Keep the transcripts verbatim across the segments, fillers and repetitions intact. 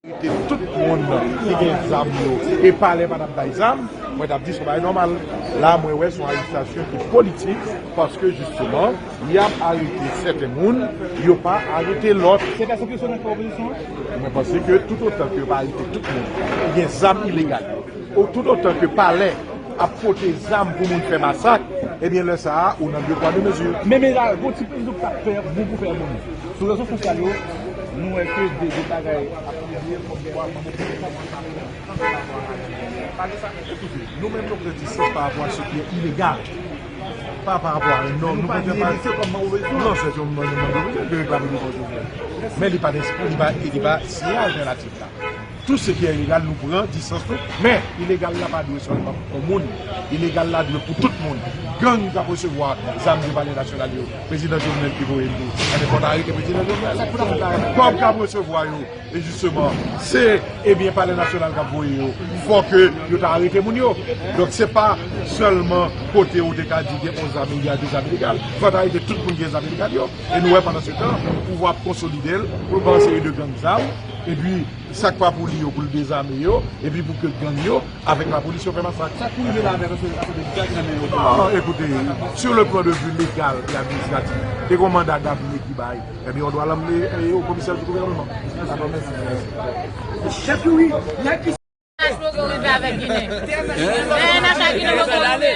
Arete tout moun ki gen zam yo e palè pa t ap bay zam, mwen t ap di se yon bagay nòmal. La, mwen wè se yon arestasyon ki politik, paske jisteman, y ap arete sèten moun, yo pa arete lòt. Se pèsekisyon nan opozisyon? Mwen panse ke tout otan ke yo pa arete tout moun ki gen zam ilegal yo, ou tout otan ke palè ap pote zam pou moun fè masak, ebyen, lè sa a, ou nan de pwa de mezi. Men, men la, gon ti plis dout k ap fè, bon pou fè moun. Sou rezo sosyal yo, nou wè ke de, de bagay ap pibliye kòmkwa manm opozisyon pa pran sa. Pale sa, ekoute, nou menm nou pran distan pa rapò a ce qui est illégal. Pa pa rapò a, non, nou pa gen pa. Non, se yon manm opozisyon ki reklame devan Jovenel. Men li pa, li pa, li pa siyen altènatif la. Tout ce qui est illégal, nou pran distans nou. Men, ilegal la pa dwe sèlman pou moun. Ilegal la dwe pou tout moun. Gang k ap resevwa zam de palè nasyonal yo, prezidan Jovenel ki voye l tou. Sa se fòk arete prezidan Jovenel. Kòb k ap resevwa yo, e jisteman, se, ebyen, palè nasyonal k ap voye yo. Fòk yo ta arete moun yo. Donk, se pa sèlman kote ou te ka di gen yon zam ilegal, de zam ilegal. Fòk arete tout moun ki gen zam ilegal yo. E nou wè pandan se tan, pouvwa ap konsolide l pou l ba yon seri de gang zam. Epi, sa k pa pou li yo, pou l dezame yo, epi pou ke gang yo, avèk lapolis, yo fè masak. Sa k pou rive la avèk, paske, paske gang nan men yo. Non, ekoute, sur le plan de vue légal et administratif, te gen yon manda damne ki bay, ebyen, on doit l'amener, eh, au commissaire du gouvernement. Dakò, mèsi. Chèf Youri, nèg ki N H poko rive avèk Ginen. N H ak Ginen poko rive.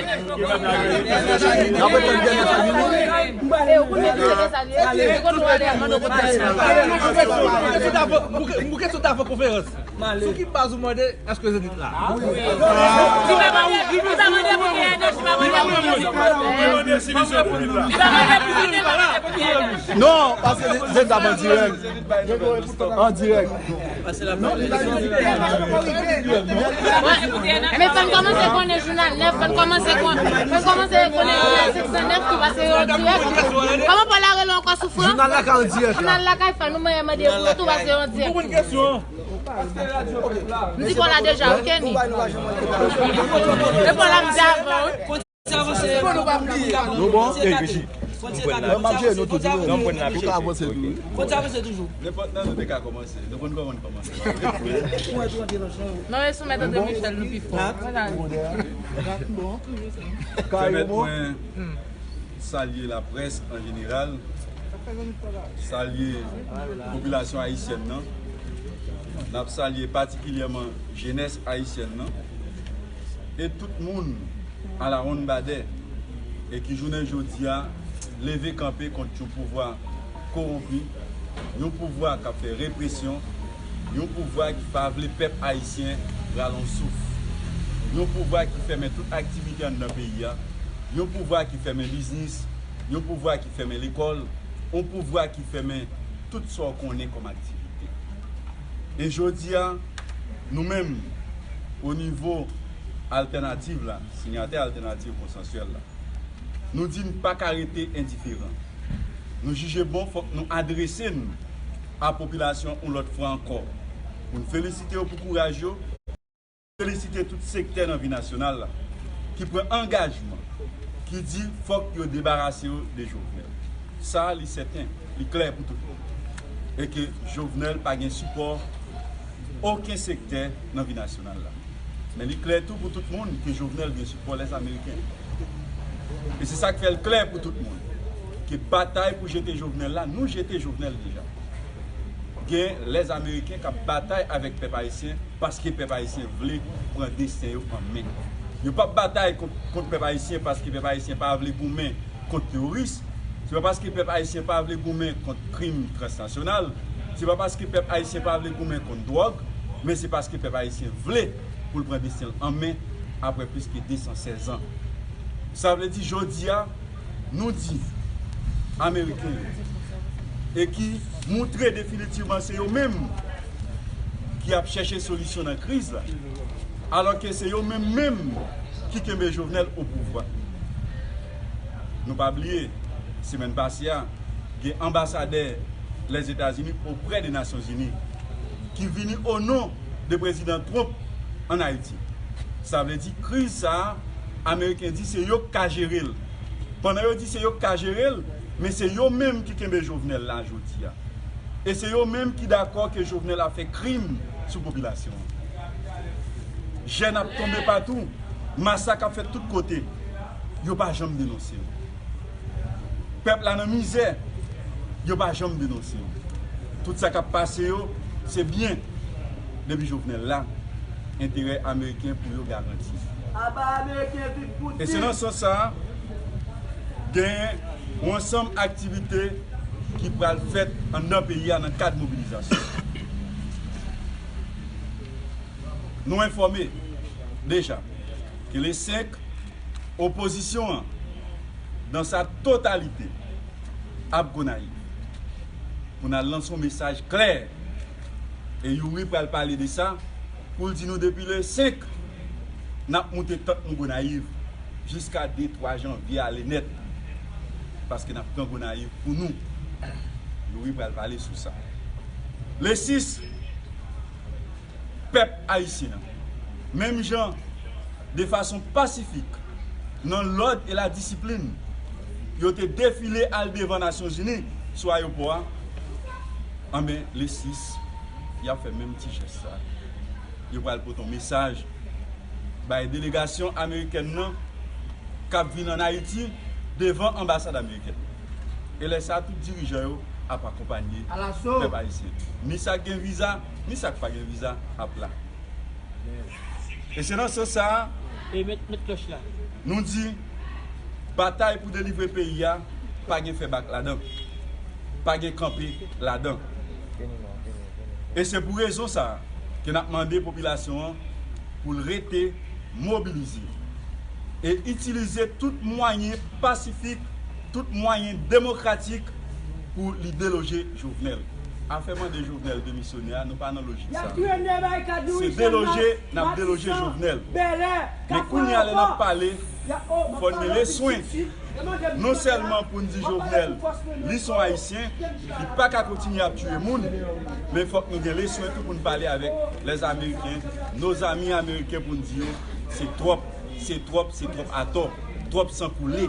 Pou kesyon ta fè konferans, sou ki baz ou mande, èske se tit la? Non, paske se t ap an dirèk. An dirèk. Men fò n kòmanse konnen jounal nèf, fò n kòmanse kon-, fò n kòmanse konnen jounal senk san nèf tou, paske yo an dirèk. Kòman Paul la rele ankò sou fran? Jounal la ka an dirèk la. Jounal la ka fè nou mande pou yo tou, paske yo an dirèk. M di Paul la deja, ok, ni. E Paul la m di avan, wi. Nou bon? Ey, Richie. Mwen m ap jere nou tou, tou. Ou ka avanse tou, wi. Nenpòt nan nou te ka kòmanse. Nou konn kòman n kòmanse. Non, e sou Mèt André Michel nou pi fò. Pèmèt mwen salye laprès an jeneral, salye popilasyon ayisyèn nan. N ap salye patikilyèman jenès ayisyèn nan. E tout moun alawonnbadè e ki jounen jodi a leve kanpe kont yon pouvwa kowonpi, yon pouvwa k ap fè represyon, yon pouvwa ki pa vle pèp ayisyen pran yon souf, yon pouvwa ki fèmen tout aktivite anndan peyi a, yon pouvwa ki fèmen biznis, yon pouvwa ki fèmen lekòl, yon pouvwa ki fèmen tout sa w konnen kòm aktivite. E jodi a, nou menm, o nivo Altènativ la, siyatè Altènativ Konsansyèl la, nou di n pa ka rete endiferan. Nou jije bon, fòk nou adrese n a popilasyon yon lòt fwa ankò pou n felisite yo pou kouraj yo, felisite tout sektè nan vi nasyonal la ki pran angajman, ki di fòk yo debarase yo de Jovenel. Sa a, li sèten, li klè pou tout moun. E ke Jovenel pa gen sipò okenn sektè nan vi nasyonal la. Men li klè tou pou tout moun ke Jovenel gen sipò lèzameriken. E se sa k fè l klè pou tout moun ke batay pou jete Jovenel la, nou jete Jovenel deja. Gen lèzameriken k ap batay avèk pèp ayisyen paske pèp ayisyen vle pran desten yo an men. Yo p ap batay kont, kont pèp ayisyen paske pèp ayisyen pa vle goumen kont teworis. Se pa paske pèp ayisyen pa vle goumen kont krim transnasyonal. Se pa paske pèp ayisyen pa vle goumen kont dwòg. Men se paske pèp ayisyen vle pou l pran desten l an men apre plis ke de san sèz an. Sa vle di, jodi a, nou di ameriken yo, e ki moutre definitivman se yo menm ki ap chèche solisyon nan kriz la, alòske se yo menm menm ki kenbe Jovenel o pouvwa. Nou pa bliye, semèn pase a, gen anbasadè Lèzetazini oprè de Nasyonzini ki vini o non de prezidan Trump ann Ayiti. Sa vle di kriz sa a, ameriken di se yo k ka jere l. Pandan yo di se yo k ka jere l, men se yo menm ki kenbe Jovenel la jodi a. E se yo menm ki dakò ke Jovenel ap fè krim sou popilasyon an. Jèn ap tonbe patou, masak ap fèt tout kote. Yo pa janm denonse l. Pèp la nan mizè, yo pa janm denonse l. Tout sa k ap pase yo, se byen. Depi Jovenel la, enterè ameriken pou yo garanti. Aba ameriken, viv Putin! E se nan sans sa a, gen yon ansanm aktivite ki pral fèt anndan peyi a nan kad mobilizasyon. Nou enfòme deja ke le senk, opozisyon an, dans sa totalité, ap Gonayiv. Pou n al lanse yon mesaj klè. E Youri pral pale de sa, pou l di nou depi le senk, n ap moute tant nou Gonayiv, jiska de twa janvye ale nèt. Paske n ap pran Gonayiv pou nou. Youri pral pale sou sa. Le sis, pèp ayisyen an, menm jan, de fason pasifik, nan lòd e ladisiplin, yo te defile al devan Nasyonzini sou ayewopò a, anben, le sis, y ap fè menm ti jès sa. Yo pral pote yon mesaj bay delegasyon amerikèn nan k ap vin ann Ayiti devan anbasad amerikèn. E lè sa a, tout dirijan yo ap akonpanye pèp ayisyen. Ni sa k gen viza, ni sa k pa gen viza ap la. E se nan sans sa a, nou di, batay pou delivre peyi a, pa gen fè bak ladan. Pa gen kanpe ladan. E se pou rezon sa a ke n ap mande popilasyon an pou l rete mobilize e itilize tout mwayen pasifik, tout mwayen demokratik pou li deloje Jovenel. Afè mande Jovenel demisyone a, nou pa nan lojik sa. Se deloje n ap deloje Jovenel. Men kounye a, lè n ap pale, fò n gen leswen. Non sèlman pou n di Jovenel, li se yon Ayisyen, li pa ka kontinye ap tiye moun, men fòk nou gen leswen tou pou n pale avèk les Américains, nos amis américains, pou n di yo, se twòp, se twòp, se twòp atò, twòp san koule.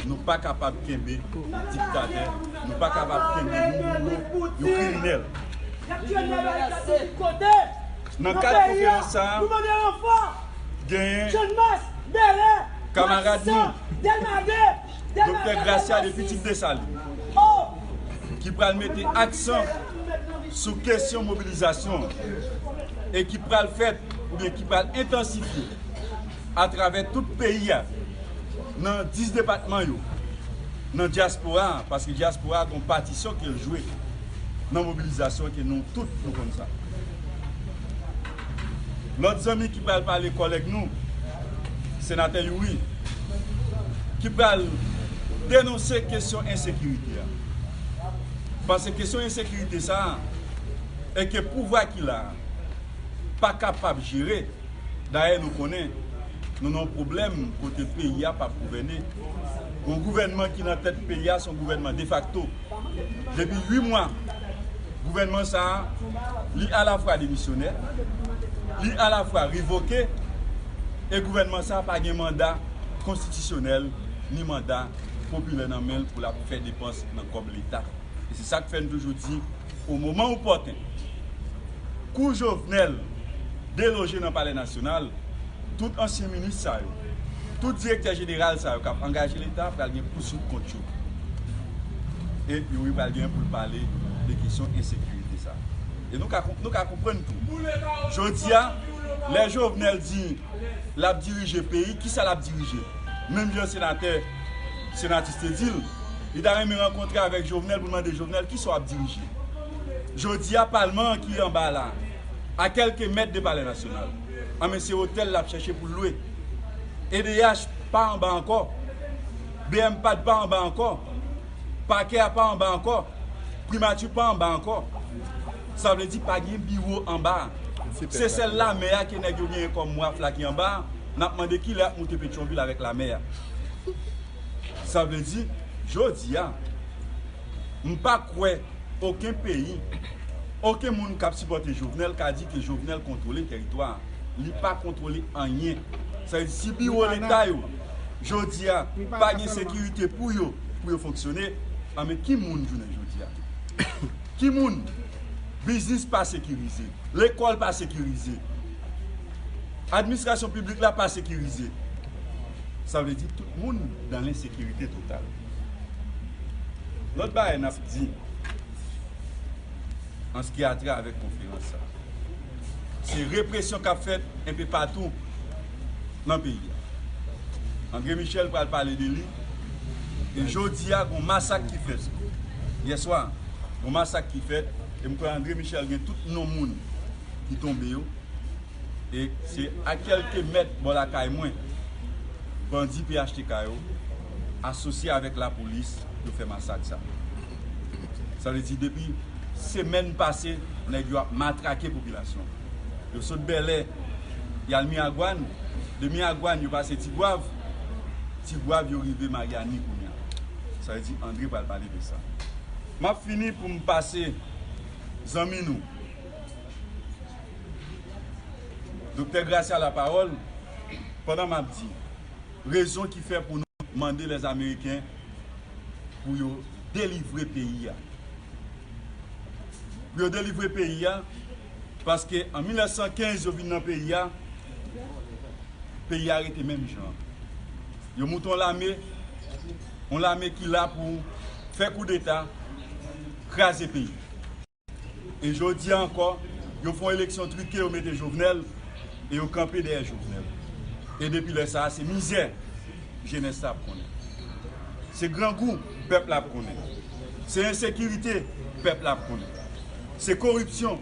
Nou pa kapab kenbe diktatè, nou pa kapab kenbe yon bouro, yon kriminèl. Nan kad konferans sa a, genyen kamarad nou, Doktè Gracia de Pitit Desalin, ki pral mete aksan sou kesyon mobilizasyon an e ki pral fèt oubyen ki pral entansifye atravè tout peyi a, nan dis depatman yo, nan dyaspora a, paske dyaspora a gen yon patisyon ke l jwe nan mobilizasyon ke nou tout nou konn sa. Lòt zanmi ki pral pale, kòlèg nou, senatè Youri, ki pral denonse kesyon ensekirite a. Paske kesyon ensekirite sa a, e ke pouvwa ki la a pa kapab jere, dayè nou konnen nou nan yon pwoblèm kote peyi a p ap gouvène. Yon gouvènman ki nan tèt peyi a, se yon gouvènman defakto. Depi uit mwa, gouvènman sa a, li alafwa demisyonè, li alafwa revoke, e gouvènman sa a pa gen manda konstitisyonèl, ni manda popilè nan men l pou l ap fè depans nan kòb Leta. E se sa k fè n toujou di, o moman opòten, kou Jovenel deloje nan Palè Nasyonal, tout ansyen minis sa yo, tout direktè jeneral sa yo k ap angaje Leta pral gen pouswit kont yo. E Youri pral gen pou l pale de kesyon ensekirite sa. E nou ka, nou ka konprann tou. Jodi a, lè Jovenel di l ap dirije peyi, kisa l ap dirije? Menm jan senatè, senatris te di l, li ta renmen rankontre avèk Jovenel pou l mande Jovenel kisa w ap dirije. Jodi a, palman an ki anba la, a kèlke mèt de Palè Nasyonal, anben se otèl l ap chèche pou l lwe. E D H pa anba ankò. B M pad pa anba ankò. Pakè a pa anba ankò. Primati pa anba ankò. Sa vle di pa gen biwo anba a. Se sèl lamè a ke nèg yo genyen kòm waf la ki anba a. N ap mande kilè y ap moute Petyonvil avèk lamè a. Sa vle di, jodi a, m pa kwè okenn peyi, okenn moun k ap sipòte Jovenel ka di ke Jovenel kontwole tèritwa a. Li pa kontwole anyen. Sa vle di, si biwo Leta yo, jodi a, pa gen sekirite pou yo, pou yo fonksyone, anben ki moun jounen jodi a? Ki moun? Biznis pa sekirize. Lekòl pa sekirize. Administrasyon piblik la pa sekirize. Sa vle di tout moun dan lensekirite total. Lòt bagay n ap di, an ce qui a trait avèk konferans sa, se represyon k ap fèt enpe patou nan peyi a. André Michel pral pale de li. E jodi a, gon masak ki fèt. Yèswa, gon masak ki fèt. E m kwè André Michel gen tout non moun ki tonbe yo. E se a kèlke mèt bò lakay mwen, bandi P H T K yo asosye avèk lapolis, yo fè masak sa. Sa vle di, depi semèn pase, nèg yo ap matrake popilasyon. Yo sot Bèlè, y al Miragwàn, de Miragwàn, yo pase Tigwav, Tigwav, yo rive Maryani kounye a. Sa vle di, André pral pale de sa. M ap fini pou m pase zanmi nou, Doktè Gracia, lapawòl, pandan m ap di rezon ki fè pou nou mande lèzameriken pou yo delivre peyi a. Pou yo delivre peyi a, paske an mil nèf san kenz yo vin nan peyi a, peyi a rete menm jan. Yo moute yon lame, yon lame ki la pou fè koudeta, kraze peyi. E jodi a ankò, yo fè yon eleksyon trike, yo mete Jovenel, e yo kanpe dèyè Jovenel. E depi lè sa a, se mizè jenès la ap konnen. Se grangou pèp la ap konnen. Se ensekirite pèp la ap konnen. Se koripsyon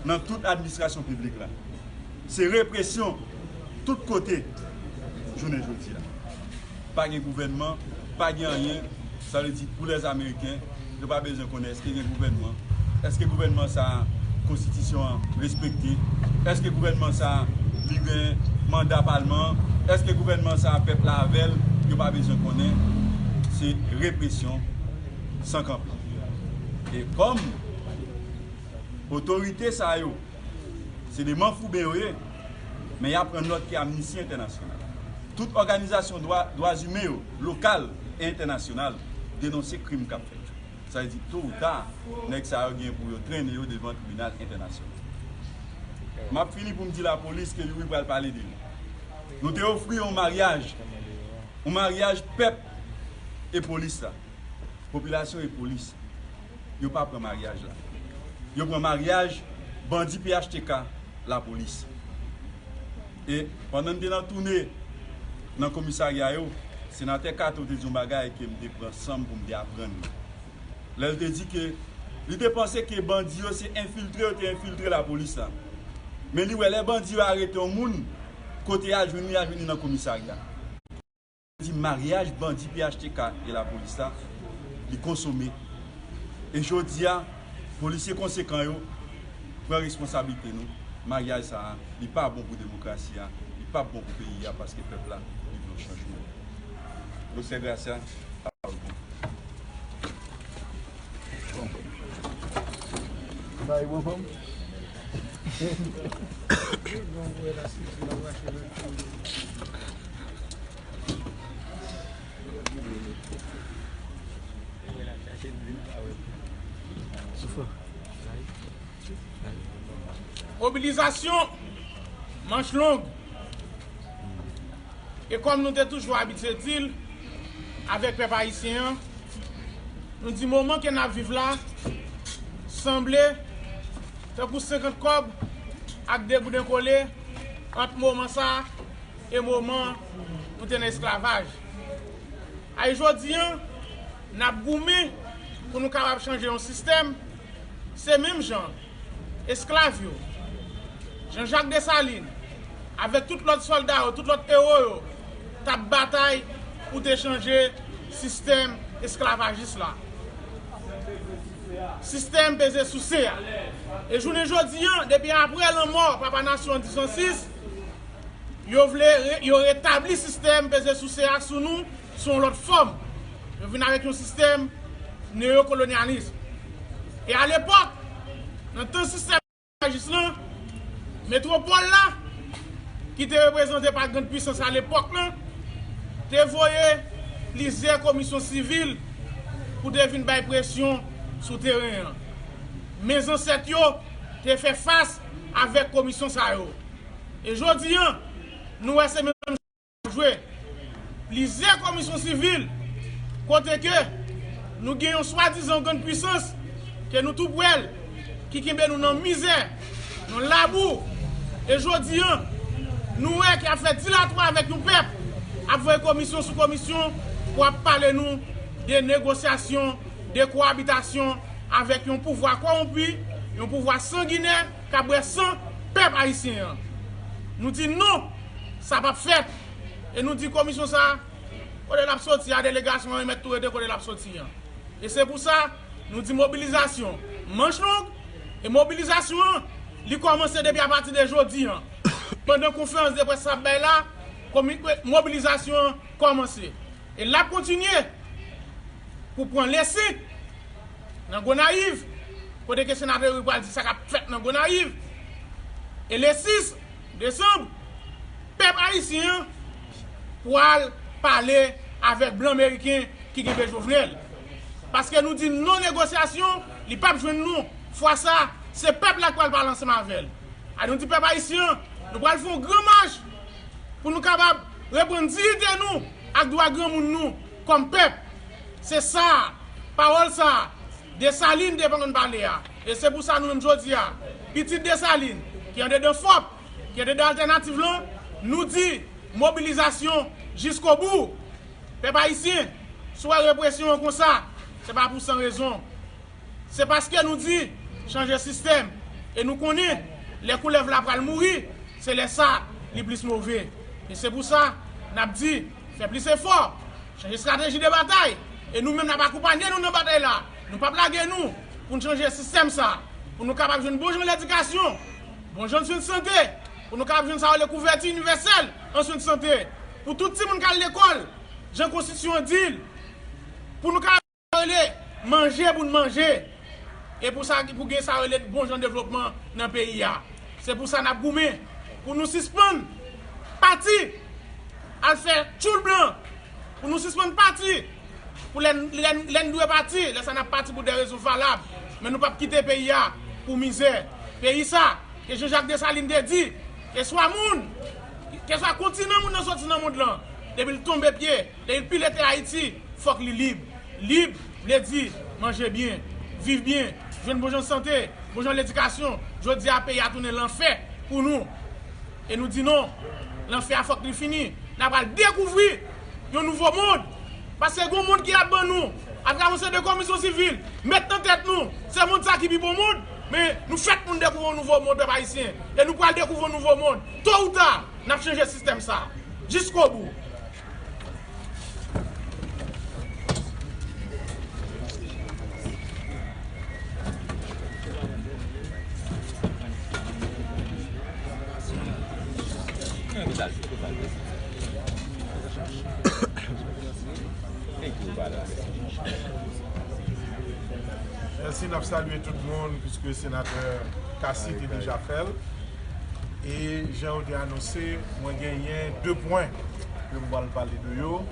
nan tout administrasyon piblik la. Se represyon tout kote jounen jodi a. Pa gen gouvènman, pa gen anyen. Sa vle di pou lèzameriken, yo pa bezwen konnen èske gen gouvènman, èske gouvènman sa a, konstitisyon an respekte, èske gouvènman sa a, li gen manda palman an, èske gouvènman sa a, pèp la avè l, yo pa bezwen konnen. Se represyon san kanpe. E kòm otorite sa yo, se de manfouben yo ye, men y a pran nòt ke Amnisti Entènasyonal, tout òganizasyon dwa, dwa imen yo, lokal e entènasyonal, denonse krim k ap fèt yo. Sa vle di, to ou ta, nèg sa yo gen pou yo trennen yo devan tribinal entènasyonal. M ap fini pou m di lapolis ke Youri pral pale de li. Nou te ofri yon maryaj, yon maryaj pèp e polis la. Popilasyon e polis, yo pa pran maryaj la. Yo pran maryaj bandi P H T K, lapolis. E pandan m te nan toune nan komisarya yo, senatè Kato te di yon bagay ke m te pran san m pou m te aprann li. Lè l te di ke li te panse ke bandi yo se enfiltre yo te enfiltre lapolis la. Men li wè lè bandi yo arete yon moun, kote y al jwenn li, y al jwenn li nan komisarya. Di maryaj bandi P H T K e lapolis la, li konsome. E jodi a, polisye konsekan yo, pran responsablite nou. Maryaj sa a, li pa bon pou demokrasi a, li pa bon pou peyi a, paske pèp la, li vle yon chanjman. Doktè Gracia, pawòl pou ou. Sa e bon fanm? Mobilizasyon, manch long. E kòm nou te toujou abitye di l, avèk pèp ayisyen an, nou di moman ke n ap viv la, sanble tankou senkant kòb ak de gouden kole ant moman sa a e moman nou te nan esklavaj. Ay jodi a, n ap goumen pou nou kapab chanje yon sistèm, se menm jan esklav yo, Jean-Jacques Dessalines, avèk tout lòt sòlda yo, tout lòt ewo yo, t ap batay pou te chanje sistèm esklavajis la. Sistèm peze souse a. E jounen jodi a, depi apre lanmò Papa Nasyon an diz an sis, yo vle re-, yo retabli sistèm peze souse a sou nou, sou yon lòt fòm. Yo vin avèk yon sistèm neyokolonyalis. E alepòk, nan tan sistèm esklavajis lan, metwopòl la, ki te reprezante pa grann pwisans alepòk lan, te voye plizyè komisyon sivil pou te vin bay presyon sou teren an. men zansèt yo te fè fas avèk komisyon sa yo. E jodi a, nou wè se menm jan ap jwe. Plizyè komisyon sivil, kote ke nou gen yon swadizan grann pwisans, ke nou tou pwèl, ki kenbe nou nan mizè, nan labou. E jodi a, nou wè ke ap fè dilatwa avèk yon pèp, ap voye komisyon sou komisyon pou ap pale nou de negosyasyon, de kowabitasyon avèk yon pouvwa kòwonpi, yon pouvwa sanginè k ap bwè san pèp ayisyen an. Nou di non, sa p ap fèt. E nou di komisyon sa, kote l ap soti a, delegasyon an mèt tou rete kote l ap soti an. E se pou sa, nou di mobilizasyon manch long, e mobilizasyon an, li kòmanse depi apati de jodi a. Pandan konferans de près sa ap bay la, komi-, mobilizasyon an kòmanse. E l ap kontinye pou pran lesin nan Gonayiv, kote ke senatè Youri pral di sa k ap fèt nan Gonayiv. E le sis desanm, pèp ayisyen an pral pale avèk blan meriken ki kenbe Jovenel. Paske nou di non negosyasyon, li p ap jwenn nou. Fwa sa, se pèp la k pral pale ansanm avè l. A nou di pèp ayisyen an, nou pral fè yon gran mach pou nou kapab reprann diyite nou ak dwa granmoun nou kòm pèp. Se sa, pawòl sa, Desalin te konn pale a. E se pou sa nou menm jodi a, pitit Desalin, ki andedan fòp, ki andedan altènativ lan, nou di mobilizasyon jiskobou. Pèp ayisyen, si w wè represyon an konsa, se pa pou san rezon. Se paske nou di chanje sistèm. E nou konnen lè koulèv la pral mouri, se lè sa li plis move. E se pou sa, n ap di, fè plis efò, chanje estrateji de batay. E nou menm n ap akonpanye nou nan batay la. Nou p ap lage nou pou n chanje sistèm sa. Pou nou kapab jwenn bon jan ledikasyon, bon jan swen sante, pou nou kapab jwenn sa yo rele kouvèti inivèsèl an swen sante. Pou tout timoun k al lekòl, jan konstitisyon an di l, pou nou kapab rele manje pou n manje. E pou sa, pou gen sa rele bon jan devlopman nan peyi a. Se pou sa n ap goumen pou nou sispann pati al fè tchoul blan, pou nou sispann pati pou lè n, lè n, lè n dwe pati, lè sa n ap pati pou de rezon valab. Men nou p ap kite peyi a pou mizè. Peyi sa, ke Jean Jacques Dessalines te di, keswa moun, keswa kontinan moun nan soti nan mond lan, depi l tonbe pye, depi l pile tè Ayiti, fòk li lib. Lib vle di manje byen, viv byen, jwenn bon jan sante, bon jan ledikasyon. Jodi a, peyi a tounen lanfè pou nou. E nou di non, lanfè a fòk li fini. N a pral dekouvri yon nouvo mond. Paske gen yon mond ki ap ban nou, atravè yon seri de komisyon sivil, met nan tèt nou, se mond sa ki pi bon mond, men nou fèk pou n dekouvri yon nouvo mond, pèp ayisyen. E nou pral dekouvri yon nouvo mond. To ou ta, n ap chanje sistèm sa. Jiskobou. Mèsi, n ap salye tout moun, piske senatè Cassy te deja fè l. E jan yo te anonse, mwen genyen de pwen ke m pral pale de yo.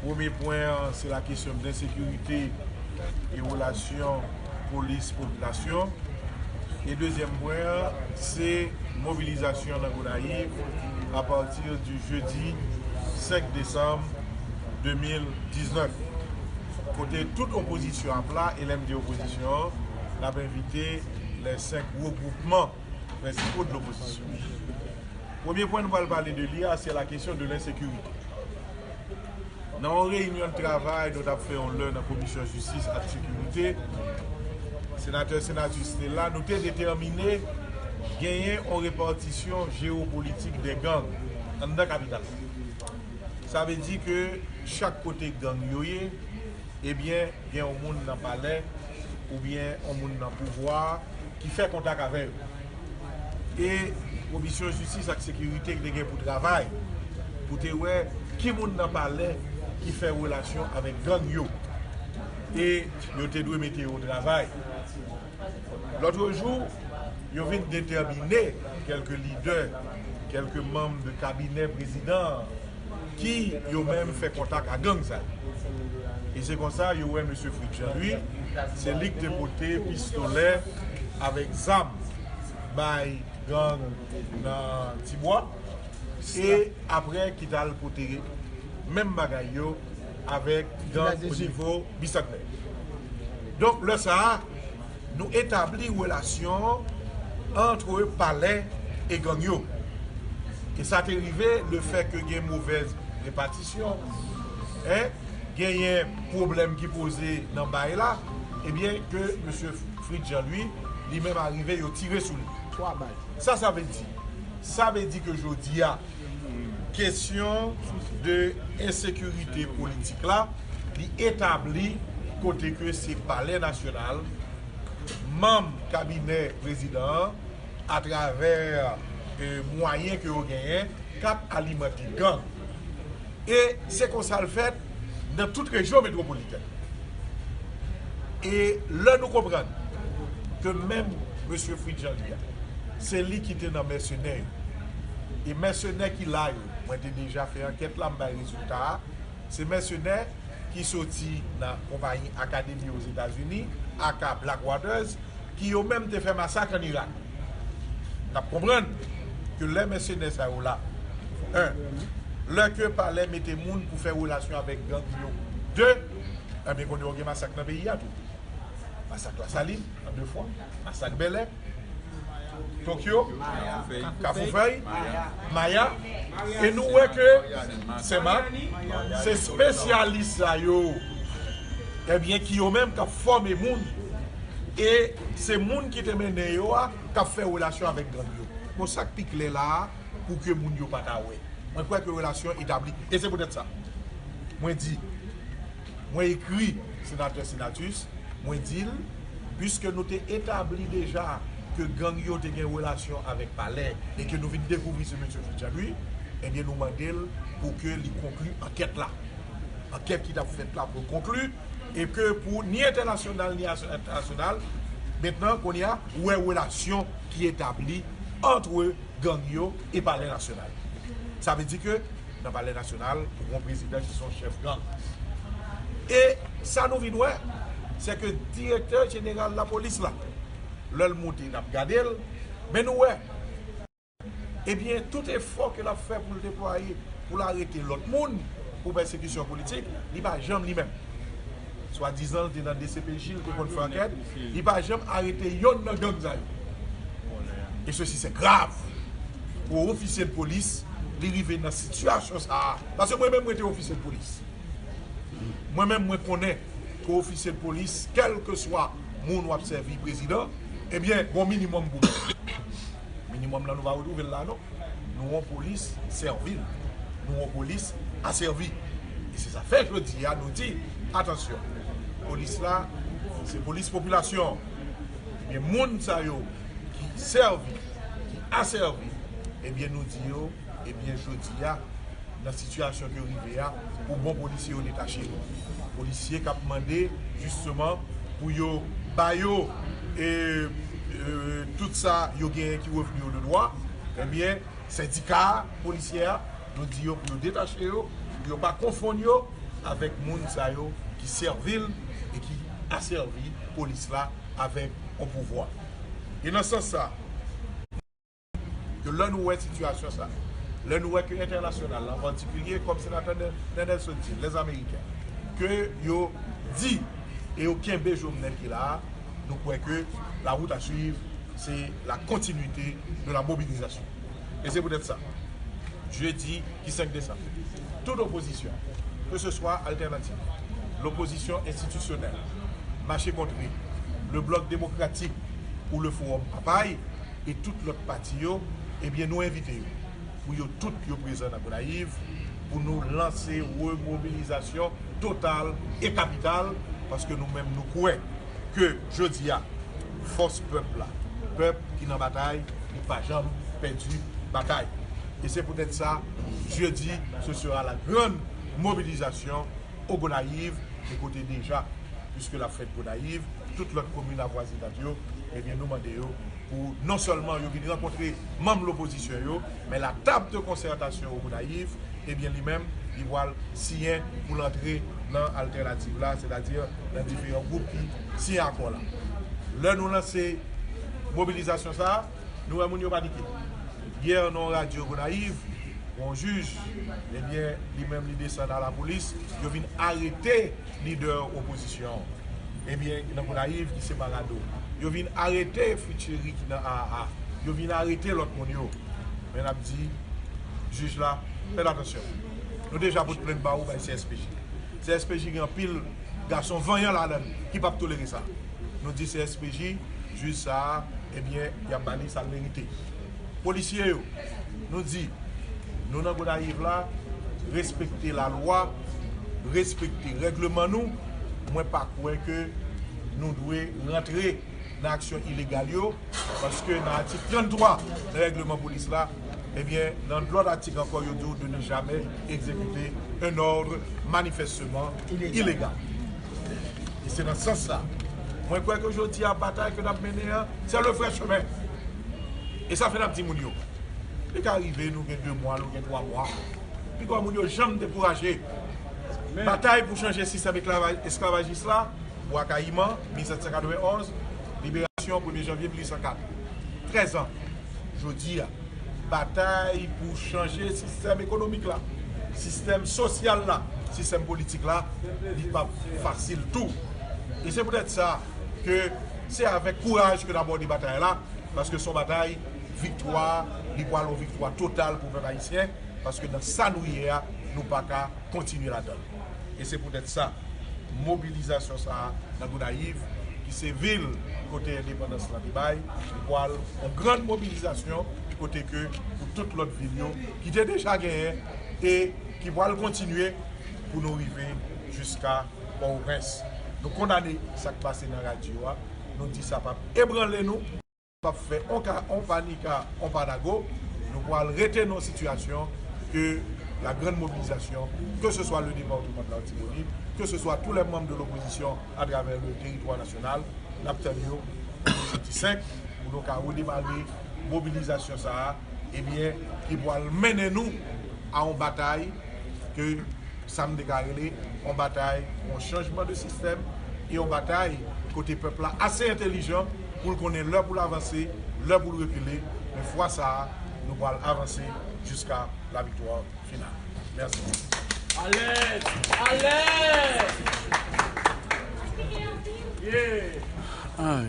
Premye pwen an, se la kesyon de ensekirite e relasyon polis-popilasyon. E dezyèm pwen an, se mobilizasyon nan Gonayiv apati di jedi senk desanm de mil diznèf. Kote tout opozisyon ap la, e lè m di opozisyon an, n ap envite les cinq regroupements principaux de l'opposition. Premye pwen nou pral pale de li a, se la kesyon de lensekirite. Nan yon reyinyon de travay nou t ap fè yon lè nan Komisyon Jistis ak Sekirite, senatè Senatus te la, nou te detèmine genyen yon repatisyon jewopolitik de gang anndan kapital la. Sa vle di ke chak kote gang yo ye, ebyen, gen yon moun nan palè oubyen yon moun nan pouvwa a ki fè kontak avè yo. E Komisyon Jistis ak Sekirite ki te gen pou travay, pou te wè ki moun nan palè ki fè relasyon avèk gang yo. E yo te dwe mete yo o travay. Lòtrejou, yo vin detèmine kèlke lidè, kèlke manm de kabinè prezidan an, ki yo menm fè kontak a gang sa yo. E se konsa, yo wè mesye Fritz Jean Louis, Se li ki te pote pistolè avèk zam bay gang nan Tibwa. E apre ki t al pote menm bagay yo avèk gang o nivo Bisantnè. Donk, lè sa a, nou etabli relasyon ant palè e gang yo. E sa te rive, lefètke gen movèz repatisyon, en, genyen pwoblèm ki poze nan bay la, ebyen, ke mesye Fritz Jean Louis, li menm arive, yo tire sou li. Twa bal. Sa, sa vle di? Sa vle di ke jodi a, kesyon de ensekirite politik la, li etabli kote ke se palè nasyonal, manm kabinè prezidan an, atravè, e, mwayen ke yo genyen, k ap alimante gang. E se konsa l fèt nan tout rejyon metwopolitèn. E lè nou konprann ke menm mesye Fritz Jean Louis a, se li ki te nan mèsenè yo. E mèsenè ki la yo, mwen te deja fè ankèt la, m bay rezilta a. Se mèsenè ki soti nan konpayi Akademi Ozetazini, aka Blackwaters, ki yo menm te fè masak ann Irak. N ap konprann ke lè mèsenè sa yo la, en, lè ke palè mete moun pou fè relasyon avèk gang yo, de, enben, kounye a w gen masak nan peyi a tou. Masak Lasalin, an de fwa, masak Bèlè, Tokyo, Kafou Fèy, Maya, e nou wè ke Senmak, se espesyalis sa yo, ebyen, ki yo menm k ap fòme moun, e se moun ki te mennen yo a, k ap fè relasyon avèk gang yo. Bon, sa k pi klè la a, pou ke moun yo pa ta wè. Mwen kwè ke relasyon etabli. E se poutèt sa, mwen di, mwen ekri senatè Senatus, mwen di l, piske nou te etabli deja ke gang yo te gen relasyon avèk palè e ke nou vin dekouvri se mesye Fritz Jean Louis, ebyen, nou mande l pou ke li konkli ankèt la. Ankèt ki t ap fèt la pou konkli, e ke pou ni entènasyonal ni as-, entènasyonal, mentnan, kounye a, ou wè relasyon ki etabli ant gang yo e palè nasyonal. Sa vle di ke nan palè nasyonal, ou gen yon prezidan ki se yon chèf gang. E sa nou vin wè, se ke direktè jeneral lapolis la, lè l moute, n ap gade l, men nou wè, ebyen, tout efò ke l ap fè pou l deplwaye, pou l arete lòt moun pou pèsekisyon politik, li pa janm li menm. Swadizan l te nan D C P J, l te konn fè ankèt, li pa janm arete yonn nan gang sa yo. E sesi se grav pou ofisye de polis, li rive nan sitiyasyon sa a. Paske mwen menm, mwen te ofisye de polis. Mwen menm, mwen konnen ke ofisye de polis, kèlkeswa moun w ap sèvi, prezidan, ebyen, gon minimòm pou nou. Minimòm lan, nou pa retwouve l la, non. Nou yon polis sèvil. Nou yon polis asèvi. E se sa fè jodi a nou di, atansyon, polis la, se polis popilasyon. Ebyen, moun sa yo ki sèvi, ki asèvi, ebyen, nou di yo, ebyen, jodi a, nan sitiyasyon ke yo rive a, pou bon polisye yo detache yo. Polisye k ap mande, jisteman, pou yo ba yo, e, e, tout sa yo genyen ki revni yo de dwa, ebyen, sendika polisyè a, nou di yo pou yo detache yo, pou yo pa konfonn yo avèk moun sa yo ki sèvi l e ki asèvi polis la avèk yon pouvwa. E nan sans sa, ke lè nou wè sitiyasyon sa, lè nou wè ke entènasyonal la, an patikilye, kòm senatè Nè-, Nènèl sot di, lèzamerikèn, ke yo di e yo kenbe Jovenel ki la a, nou kwè ke la route à suivre, c'est la continuité de la mobilisation. E se poutèt sa, jedi ki senk desanm, tout opozisyon, ke se swa Altènativ, Lopozisyon Enstitisyonèl, Mache Kontre, Le Bloc Démocratique ou Le Forum Papay, e tout lòt pati yo, ebyen, nou envite yo pou yo tout yo prezan nan Gonayiv, pou nou lanse remobilizasyon total e kapital, paske nou menm nou kwè ke jodi a, fòs pèp la, pèp ki nan batay, li pa janm pèdi batay. E se poutèt sa, jedi, ce sera la grande mobilisation au Gonayiv, e kote deja, piske l ap fèt Gonayiv, tout lòt komin avwazinaj yo, ebyen, nou mande yo pou non sèlman yo vin rankontre manm lopozisyon yo, men la table de concertation au Gonayiv, ebyen, li menm, li pral siyen pou l antre nan altènativ la, sètadi nan diferan gwoup ki siyen akò la. Lè nou lanse mobilizasyon sa a, nou wè moun yo panike. Yè, nan yon radyo Gonayiv, yon jij, ebyen, li menm li desann a lapolis, yo vin arete lidè opozisyon an. Ebyen, nan Gonayiv, ki se Marado. Yo vin arete Fritz Chéry ki nan A A A. Yo vin arete lòt moun yo. Men n ap di jij la, fè atansyon. Nou deja pot plent ba ou bay C S P J. C S P J gen anpil gason vanyan ladan l ki p ap tolere sa. Nou di C S P J, jij sa a, ebyen, y ap ba li sa l merite. Polisye yo, nou di, nou nan Gonayiv la, respekte lalwa, respekte règleman nou. Mwen pa kwè ke nou dwe rantre nan aksyon ilegal yo, paske nan atik tranntwa nan règleman polis la, ebyen, nan lòt atik ankò, yo di w de ne jamais exécuter un ordre manifestement illégal. E se nan sans sa, mwen kwè ke jodi a, batay ke n ap mennen an, c'est le vrai chemin. E sa fè n ap di moun yo, li ka rive nou gen de mwa, nou gen twa mwa. Pifwa moun yo janm dekouraje. Batay pou chanje sistèm esklavaj-, esklavajis la, Bwa Kayiman, mil sèt san katrevenn onz, liberasyon, premye janvye mil uit san kat. Trèz an. Jodi a, batay pou chanje sistèm ekonomik la, sistèm sosyal la, sistèm politik la, li p ap fasil tou. E se poutèt sa ke se avèk kouraj ke n abòde batay la, paske se yon batay viktwa, li pral yon viktwa total pou pèp ayisyen, paske nan sa nou ye a, nou pa ka kontinye ladan l. E se poutèt sa, mobilizasyon sa a nan Gonayiv, ki se vil kote endepandans lan te bay, li pral yon grann mobilizasyon kote ke pou tout lòt vil yo ki te deja genyen e ki pral kontinye pou nou rive jiska Pòtoprens. Nou kondane sa k pase nan radyo a, nou di sa p ap ebranle nou. P ap fè on ka, on panika, on panago, nou pral rete nan sitiyasyon ke la grande mobilisation, que ce soit le département de l'Artibonite, que ce soit tous les membres de l'opposition à travers le territoire national, n ap tann yo le senk pou nou ka redemare mobilizasyon sa a, ebyen, ki pral mennen nou a yon batay ke sa m te ka rele yon batay pou yon chanjman de sistèm e yon batay kote pèp la ase entèlijan pou l konnen lè pou l avanse, lè pou l rekile, men fwa sa a, nou pral avanse jiska la viktwa final. Mèsi. Alèz! Alèz! Yeah! Ay.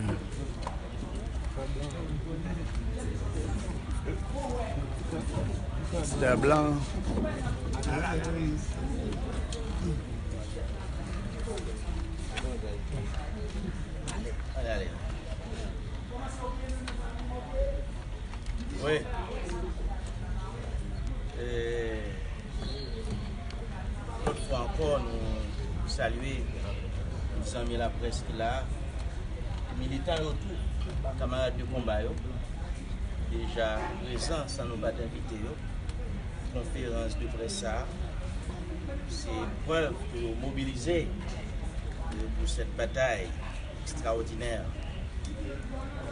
Sè blan. Ale, ale. Wi. E, Lòt fwa ankò, nou salye zanmi laprès ki la, militan yo tou, kanmarad de konba yo, deja prezan san nou pa t envite yo. Konferans de près sa a, se prèv ke yo mobilize, e, pou sèt batay ekstraòdinè.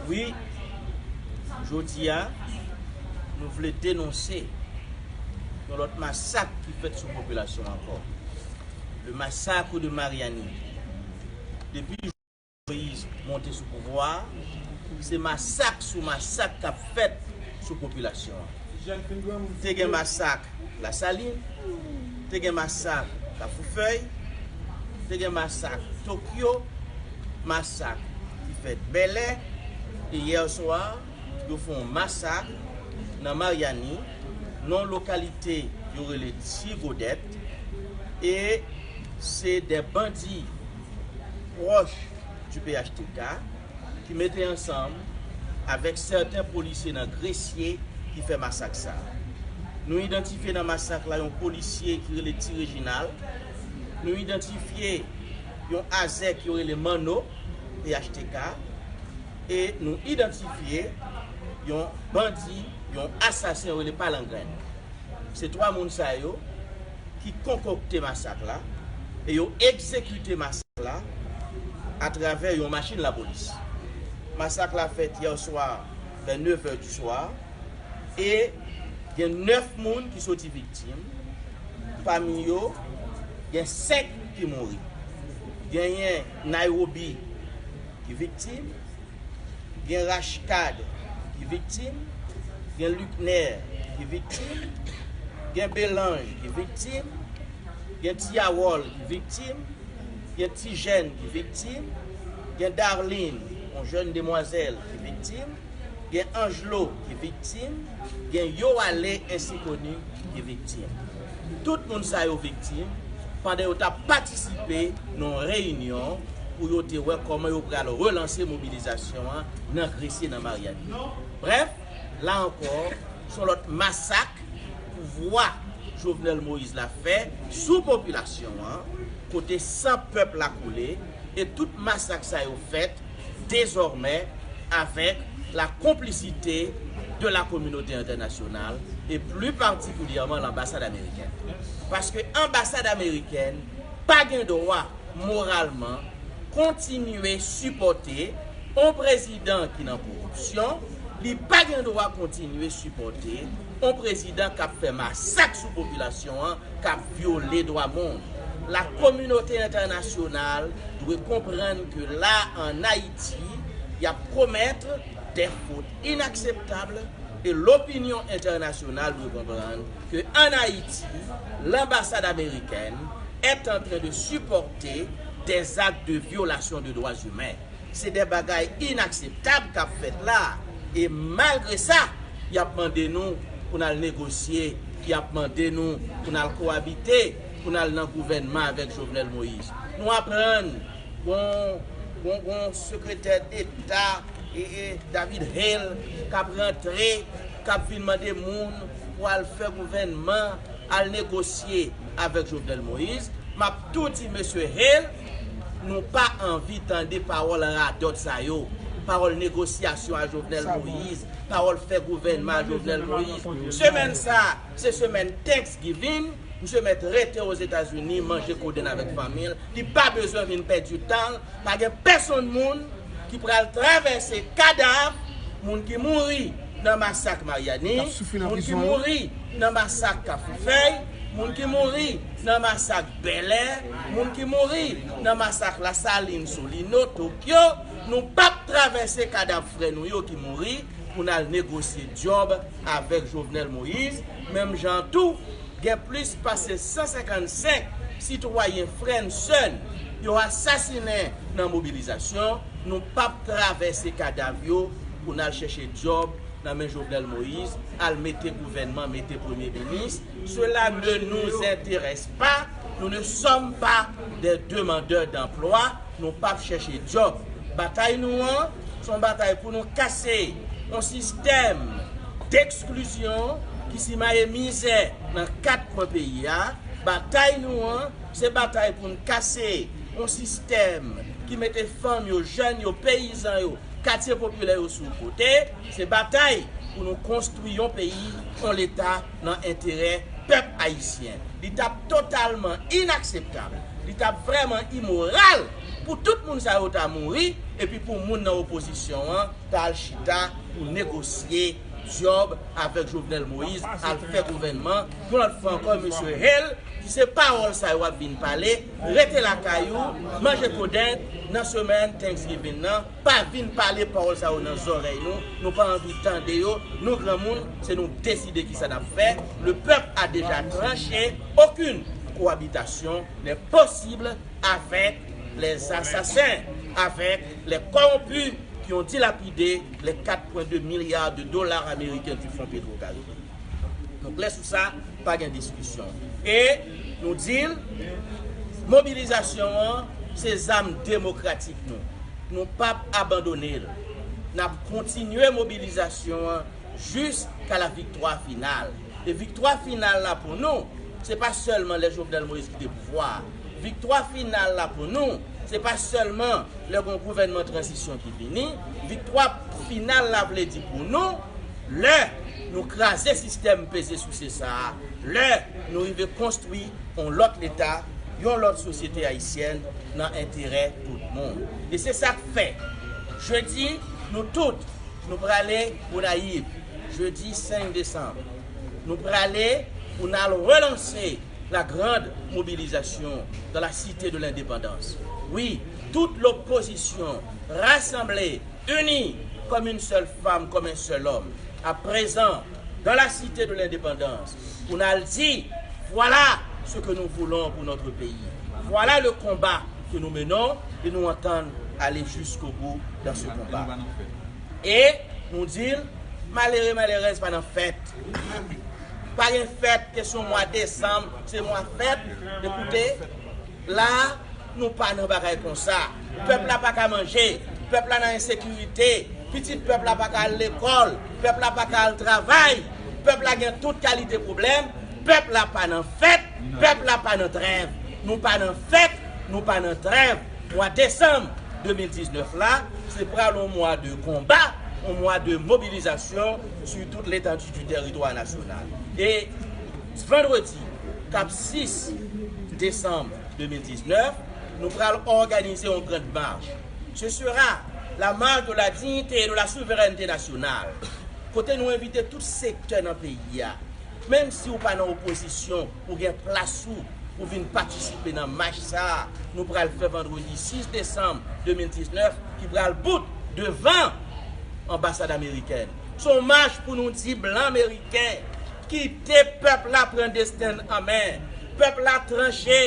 Wi, jodi a, nou vle denonse yon lòt masak ki fèt sou popilasyon ankò. Le massacre de Mariani. Depi Moïse monte sou pouvwa a, se masak sou masak k ap fèt sou popilasyon an. Te gen masak Lasalin, te gen masak Kafoufèy, te gen masak Tokyo, masak ki fèt Bèlè, e yè swa, yo fè yon masak nan Maryani, nan yon lokalite yo rele Ti Godèt, e se de bandi pwòch di P H T K ki mete ansanm avèk sèten polisye nan Gresye ki fè masak sa a. Nou idantifye nan masak la yon polisye ki rele Ti Rejinal. Nou idantifye yon azèk yo rele Manno, P H T K. E nou idantifye yon bandi, yon asasen yo rele Palangrenn. Se twa moun sa yo ki konkokte masak la e yo egzekite masak la atravè yon machin lapolis. Masak la fèt yè swa vè nevè di swa e gen nèf moun ki soti viktim, ki Pami yo, gen senk ki mouri. Genyen Nairobi ki viktim, gen Rashkad ki viktim, gen Luckner ki viktim, gen Belange ki viktim, gen Ti Awòl ki viktim, gen Ti Jèn ki viktim, gen Darline, yon jèn demwazèl ki viktim, gen Anjlo ki viktim, gen Yoale Ensikoni ki viktim. Tout moun sa yo viktim pandan yo t ap patisipe nan yon reyinyon pou yo te wè kòman yo pral relanse mobilizasyon an nan Gresye, nan Maryani. Brèf, la ankò, se yon lòt masak pouvwa Jovenel Moïse la fè sou popilasyon an, kote san pèp la koule, e tout masak sa yo fèt dezòmè avèk la complicité de la communauté internationale, et plus particulièrement l'ambassade américaine. Paske anbasad amerikèn pa gen dwa moralman kontinye sipòte yon prezidan ki nan koripsyon, li pa gen dwa kontinye sipòte yon prezidan k ap fè masak sou popilasyon an, k ap vyole dwa moun. La kominote entènasyonal dwe konprann ke la, ann Ayiti, y ap komèt de fot inakseptab, e lopinyon entènasyonal dwe konprann ke ann Ayiti, l'ambassade américaine est en train de supporter des actes de violation de droits humains. Se de bagay inakseptab k ap fèt la. E malgre sa, y ap mande nou pou n al negosye, y ap mande nou pou n al kowabite, pou n al nan gouvènman avèk Jovenel Moïse. Nou aprann gon, gon, gon sekretè deta, e, e, David Hale, k ap rantre, k ap vin mande moun pou al fè gouvènman, al negosye avèk Jovenel Moïse. M ap tou di mesye Hale, nou pa anvi tande pawòl radòt sa yo. Pawòl negosyasyon a Jovenel Moïse, pawòl fè gouvènman a Jovenel Moïse. Semèn sa, se semèn Thanksgiving. Misye mèt rete Ozetazini, manje kodenn avèk fanmi l. Li pa bezwen vin pèdi tan l. Pa gen pèsonn moun ki pral travèse kadav moun ki mouri nan masak Maryani, moun ki mouri nan masak Kafoufèy, moun ki mouri nan masak Bèlè, moun ki mouri nan masak Lasalin, Solino, Tokyo. Nou p ap travèse kadav frè nou yo ki mouri pou n al negosye djòb avèk Jovenel Moïse. Menm jan tou, gen plis pase san senkannsenk sitwayen frè n, sè n yo asasinen nan mobilizasyon. Nou p ap travèse kadav yo pou n al chèche djòb nan men Jovenel Moïse, al mete gouvènman, mete premye minis. Cela ne nous intéresse pas. Nous ne sommes pas des demandeurs d'emploi. Nou p ap chèche djòb. Batay nou an, se yon batay pou nou kase yon sistèm deksklizyon ki simaye mizè nan kat kwen peyi a. Batay nou an, se batay pou n kase yon sistèm ki mete fanm yo, jèn yo, peyizan yo, katye popilè yo sou kote. Se batay pou nou konstwi yon peyi, yon leta nan enterè pèp ayisyen. Li t ap totalman inakseptab, li t ap vrèman imoral pou tout moun sa yo ta mouri, epi pou moun nan opozisyon an ta al chita pou negosye djòb avèk Jovenel Moïse, al fè gouvènman. Yon lòt fwa ankò, mesye Hale, ki se pawòl sa yo ap vin pale, rete lakay ou, manje kodenn, nan semèn Thanksgiving nan, pa vin pale pawòl sa yo nan zòrèy nou, nou pa anvi tande yo, nou granmoun, se nou deside kisa n ap fè. Le peuple a déjà tranché, aucune cohabitation n'est possible avec les assassins, avec les corrompus qui ont dilapidé les quatre point deux milliards de dollars américains du Fonds Petro-Caribe. Nou klè sou sa, pa gen diskisyon. E nou di l, mobilizasyon an, se zam demokratik nou. Nou p ap abandone l. N ap kontinye mobilizasyon an jiska la viktwa final. E viktwa final la pou nou, se pa sèlman lè Jovenel Moïse kite pouvwa a. Viktwa final la pou nou, se pa sèlman lè gon gouvènman tranzisyon ki vini. Viktwa final la vle di pou nou, lè nou kraze sistèm peze souse sa a, lè nou rive konstwi yon lòt leta, yon lòt sosyete ayisyèn nan enterè tout moun. E se sa k fè, jedi, nou tout, nou prale Gonayiv, jedi senk desanm. Nou prale pou n al relanse la grande mobilisation dans la cité de l'indépendance. Oui, toute l'opposition rassemblée, unie comme une seule femme, comme un seul homme, à présent, dans la cité de l'indépendance, pou n al di, voilà ce que nous voulons pour notre pays. Voilà le combat que nous menons et nous entendons aller jusqu'au bout dans ce combat. E nou di l, malere, malerèz pa nan fèt. Pa gen fèt, kesyon mwa desanm, se mwa fèt. Ekoute, la, nou pa nan bagay konsa. Pèp la pa ka manje, pèp la nan ensekirite, pitit pèp la pa ka al lekòl, pèp la pa ka al travay, pèp la gen tout kalite pwoblèm, pèp la pa nan fèt, pèp la pa nan trèv. Nou pa nan fèt, nou pa nan trèv. Mwa desanm de mil diznèf la, se pral yon mwa de konba, yon mwa de mobilizasyon sur toute l'étendue du territoire national. E vandredi k ap sis desanm de mil diznèf, nou pral òganize yon grand march. Ce sera la marche de la dignité et de la souveraineté nationale. Kote nou envite tout sektè nan peyi a. Menm si w pa nan opozisyon, ou gen plas ou pou vin patisipe nan mach sa a nou pral fè vandredi sis desanm de mil diznèf, ki pral bout devan anbasad amerikèn. Se yon mach pou nou di blan meriken, kite pèp la pran desten l an men. Pèp la tranche,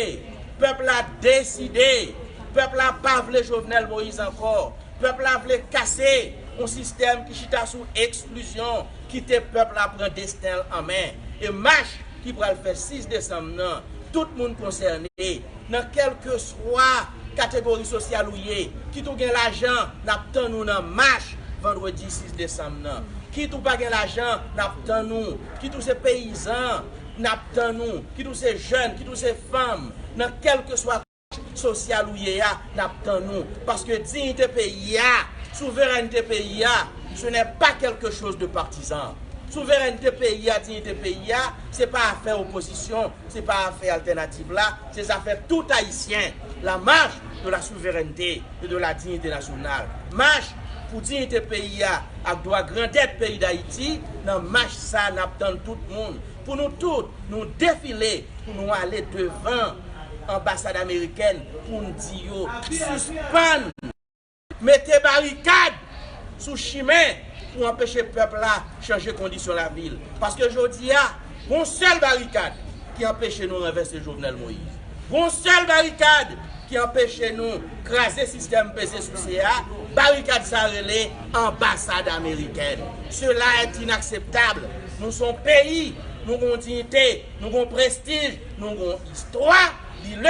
pèp la deside, pèp la pa vle Jovenel Moïse ankò. Pèp la vle kase yon sistèm ki chita sou eksklizyon, kite pèp la pran desten l an men. E mach ki pral fè sis desanm nan, tout moun konsène, nan kèlkeswa kategori sosyal ou ye, kit ou gen lajan, n ap tann ou nan mach vandredi sis desanm nan. Kit ou pa gen lajan, n ap tann ou. Kit ou se peyizan, n ap tann ou. Kit ou se jèn, kit ou se fanm, nan kèlkeswa sosyal ou ye a, n ap tann ou. Paske diyite peyi a, souverènte peyi a, ce n'est pas quelque chose de partisan. Souverènte peyi a, diyite peyi a, se pa afè opozisyon, se pa afè altènativ la, se zafè tout Ayisyen. La marche de la souveraineté et de la dignité nationale. Mach pou diyite peyi a ak dwa grandèt peyi Dayiti, nan mach sa n ap tann tout moun. Pou nou tout, nou defile pou nou ale devan anbasad amerikèn pou n di yo sispann mete barikad sou chimen pou anpeche pèp la chanje kondisyon lavi l. Paske jodi a, gon sèl barikad ki anpeche nou ranvèse Jovenel Moïse. Gon sèl barikad ki anpeche nou kraze sistèm peze souse a, barikad sa rele anbasad amerikèn. Cela est inacceptable. Nou se yon peyi, nou gon diyite, nou gon prestij, nou gon istwa.